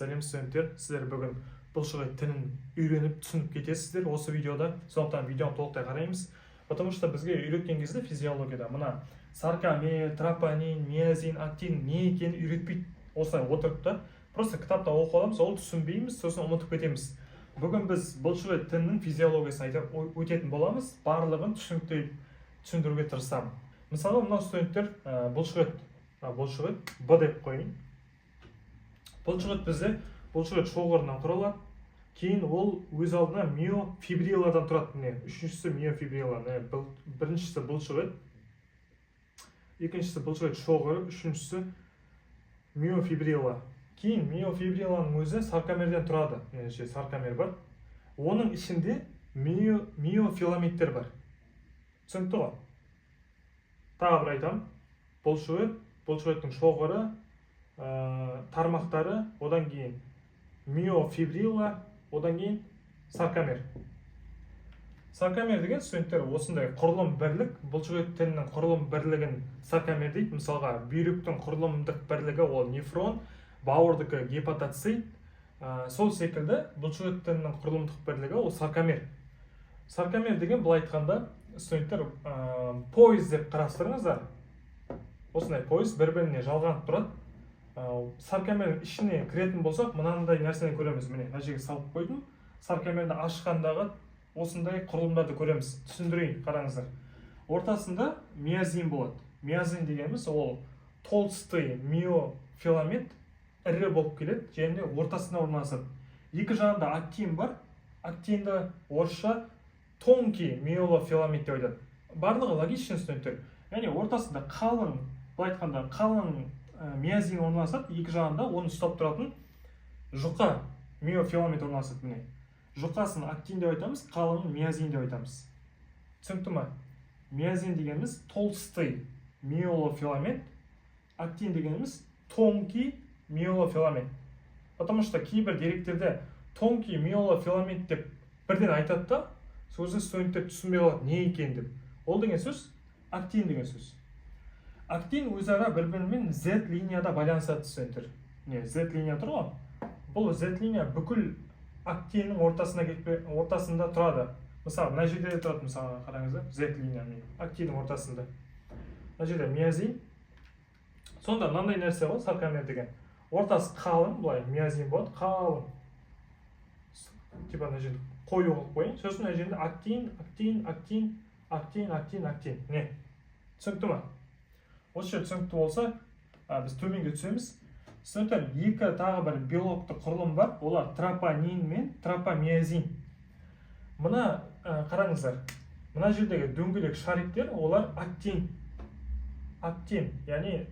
Сәлем, студенттер! Сіздер бүгін бұлшық тінін үйреніп, түсініп кетесіздер осы видеода. Сондықтан видеоны толықтай қараймыз, потому что бізге үйреткен кезде физиологияда мына саркомер, тропонин, миозин, актин не екенін үйретпейді. Осылай отырып та, просто кітаптан оқып аламыз, ол түсінбейміз, сосын ұмытып кетеміз. Бүгін біз бұлшық тіннің физиологиясын айтып өтетін боламыз. Барлығын түсінікті түсіндіруге тырысамын. Мысалы, мынау, студенттер, бұлшық ет. Мына бұлшық ет Б деп қояйын. Бұлшық ет бізде бұлшық ет шоғырынан құралады. Кейін ол өз алдына миофибрилладан тұрады. Міне, үшіншісі миофибрилла. Міне, біріншісі бұлшық ет, екіншісі бұлшық ет шоғыры, үшіншісі миофибрилла. Кейін миофибрилланың өзі саркомерден тұрады. Міне, жерде саркомер бар, оның ішінде миофиламенттер бар. Түсінікті ғой? Тағы бір айтамын: бұлшық ет, бұлшық еттің шоғыры, тармақтары, одан кейін миофибрилла, одан кейін саркомер. Саркомер деген, студенттер, осындай құрылым бірлік. Бұлшық ет тінінің құрылым бірлігін саркомер дейді. Мысалға, бүйректің құрылымдық бірлігі ол нефрон, бауырдікі гепатоцит. Сол секілді бұлшық ет тінінің құрылымдық бірлігі ол саркомер. Саркомер деген, былай айтқанда, студенттер, пойыз деп қарастырыңыздар. Осындай пойыз бір біріне жалғанып тұрады. Саркомердің ішіне кіретін болсақ, мынандай нәрсені көреміз. Міне, мына жерге салып қойдым. Саркомерді ашқандағы осындай құрылымдарды көреміз. Түсіндірейін, қараңыздар. Ортасында миозин болады. Миозин дегеніміз ол толстый миофиламент, ірі болып келеді және ортасында орналасады. Екі жағында актин бар. Актинді орысша тонкий миофиламент деп айтады. Барлығы логично, студенттер. Яғни ортасында қалың, былай айтқанда, қалың миозин орналасады, екі жағында оны ұстап тұратын жұқа миофиламент орналасады. Міне, жұқасын актин деп айтамыз, қалыңын миозин деп айтамыз. Түсінікті ма? Миозин дегеніміз толстый миофиламент, актин дегеніміз тонкий миофиламент. Потому что кейбір деректерде тонкий миофиламент деп бірден айтады да, сол кезде студенттер түсінбей қалады не екенін деп. Ол деген сөз актин деген сөз. Актин өзара бір бірімен Z линияда байланысады, студенттер. Міне, Z линия тұр ғой. Бұл Z линия бүкіл актиннің ортасына кетпе, ортасында тұрады. Мысалы, мына жерде де тұрады. Мысалға, қараңыздар, Z линия, міне, актиннің ортасында. Мына жерде миозин. Сонда мынандай нәрсе ғой саркомер деген: ортасы қалың, былай миозин болады, қалың, типа мына жерде қою қылып қояйын. Сосын мына жерде актин, актин, актин, актин, актин, актин. Міне, түсінікті ма? Осы жер түсінікті болса, біз төменге түсеміз. Студенттер, екі тағы бір белокты құрылым бар, олар тропонин мен тропомиозин. Мына қараңыздар, мына жердегі дөңгелек шариктер, олар актин. Актин, яғни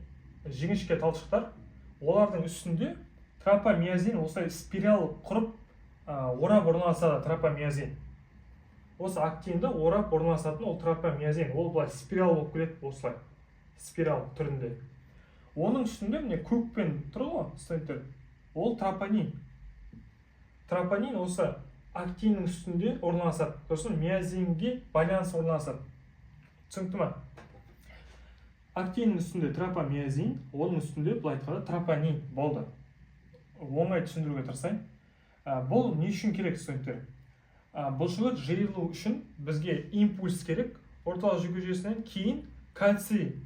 жіңішке талшықтар. Олардың үстінде тропомиозин осылай спираль құрып, орап орналасады. Тропомиозин осы актинді орап орналасатын ол тропомиозин. Ол былай спираль болып келеді, осылай спираль түрінде. Оның үстінде, міне, көкпен тұр ғой, студенттер, ол тропонин. Тропонин осы актиннің үстінде орналасады, сосын миозинге байланыс орналасады. Түсінікті ма? Актиннің үстінде тропомиозин, оның үстінде, былай айтқанда, тропонин болды. Оңай түсіндіруге тырысайын. Бұл не үшін керек, студенттер? Бұлшық ет жиырылу үшін бізге импульс керек орталық жүйке жүйесінен. Кейін кальций,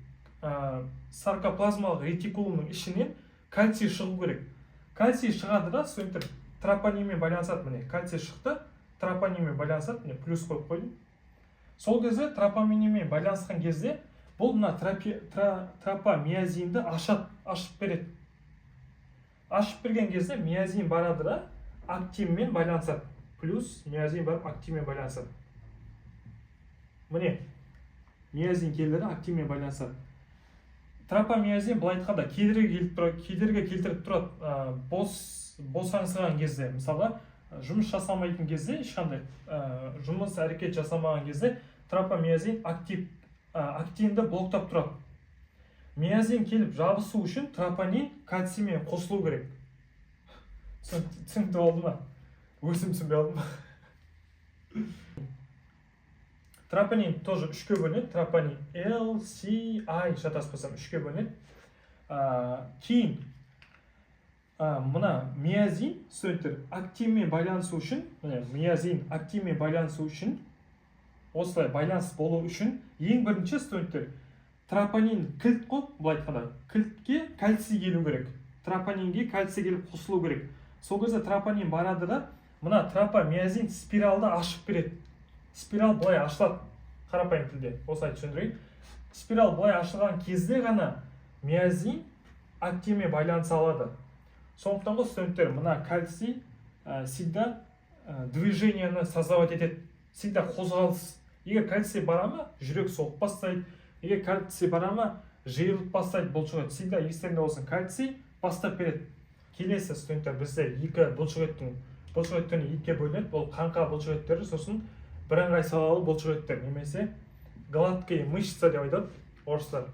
саркоплазмалық ретикулумның ішінен кальций шығу керек. Кальций шығады да, студенттер, тропонинмен байланысады. Міне, кальций шықты, тропонинмен байланысады. Міне, плюс қойып қойдым. Сол кезде, тропонинмен байланысқан кезде, бұл мына тропомиозинді ашады, ашып береді. Ашып берген кезде миозин барады да, актинмен байланысады. Плюс, миозин барып актинмен байланысады. Міне, миозин келді да, актинмен байланысады. Тропомиозин, былай айтқанда, кедергі келіп тұрады, кедергі келтіріп тұрады. Босаңсыған кезде, мысалға, жұмыс жасамайтын кезде, ешқандай жұмыс әрекет жасамаған кезде тропомиозин актинді блоктап тұрады. Миозин келіп жабысу үшін тропонин кальциймен қосылу керек. Түсінікті болды ма? Өзім түсінбей алдым ба? Тропонин тоже үшке бөлінеді: тропонин L, C, I, шатаспасам, үшке бөлінеді. Кейін Мына миозин, студенттер, актинмен байланысу үшін, міне, миозин актинмен байланысу үшін, осылай байланыс болу үшін, ең бірінші, студенттер, тропонин кілт қой, былай айтқанда, кілтке кальций келу керек, тропонинге кальций келіп қосылу керек. Сол кезде тропонин барады да, мына тропомиозин спиралды ашып береді. Спираль былай ашылады, қарапайым тілде осылай түсіндірейін. Спираль былай ашылған кезде ғана миозин актинмен байланыса алады. Сондықтан ғой, студенттер, мына кальций всегда движениені создавать етеді, всегда қозғалыс. Егер кальций бара ма, жүрек соғып бастайды. Егер кальций бара ма, жиырылып бастайды бұлшық ет. Всегда естеріңде болсын, кальций бастап береді. Келесі, студенттер, бізде екі бұлшық еттің, бұлшық еттер екіге бөлінеді. Бұл қаңқа бұлшық еттері, сосын бірыңғай салалы бұлшық еттер немесе гладкие мышца деп айтады орыстар.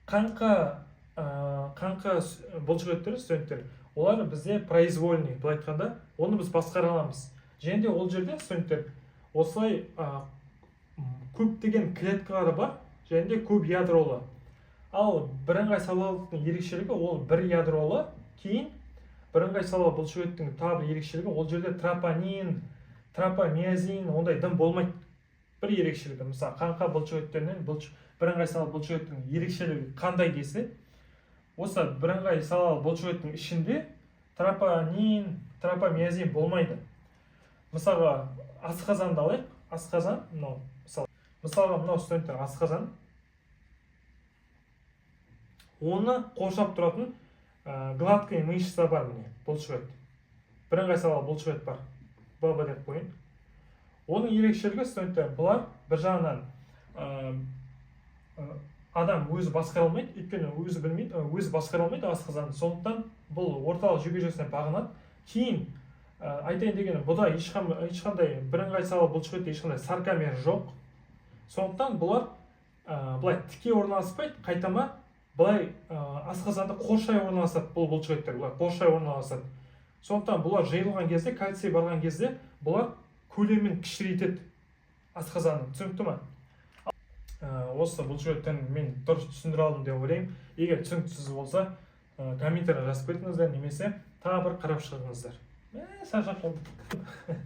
Қаңқа бұлшық еттері, студенттер, олар бізде произвольный, былай айтқанда, оны біз басқара аламыз. Және де ол жерде, студенттер, осылай көптеген клеткалары бар және де көп ядролы. Ал бірыңғай салалықтың ерекшелігі, ол бір ядролы. Кейін бірыңғай салалы бұлшық еттің тағы бір ерекшелігі, ол жерде тропонин, тропомиозин ондай дым болмайды. Бір ерекшелігі, мысалы, қаңқа бұлшық еттерінен бірыңғай салалы бұлшық еттің ерекшелігі қандай десе, осы бірыңғай салалы бұлшық еттің ішінде тропонин, тропомиозин болмайды. Мысалға, асқазанды алайық. Асқазан мынау, мысалы, мысалға, мынау, студенттер, асқазан. Оны қоршап тұратын гладкая мышца бар, міне, бұлшық ет, бірыңғай салалы бұлшық ет бар, ББ деп қояйын. Оның ерекшелігі, студенттер, бұлар бір жағынан адам өзі басқара алмайды, өйткені өзі білмейді, өзі басқара алмайды асқазанды. Сондықтан бұл орталық жүйке жүйесіне бағынады. Кейін айтайын дегенім, бұда ешқандай, бірыңғай салалы бұлшық етте ешқандай саркомер жоқ. Сондықтан бұлар былай тіке орналаспайды, қайтама былай асқазанды қоршай орналасады. Бұл бұлшық еттер былай қоршай орналасады. Сондықтан бұлар жиырылған кезде, кальций барған кезде, бұлар көлемін кішірейтеді асқазанның. Түсінікті ма? Осы бұлшық еттерін мен дұрыс түсіндіре алдым деп ойлаймын. Егер түсініксіз болса, комментарий жазып кетіңіздер немесе тағы бір қарап шығыңыздар. Шаршап қалдым.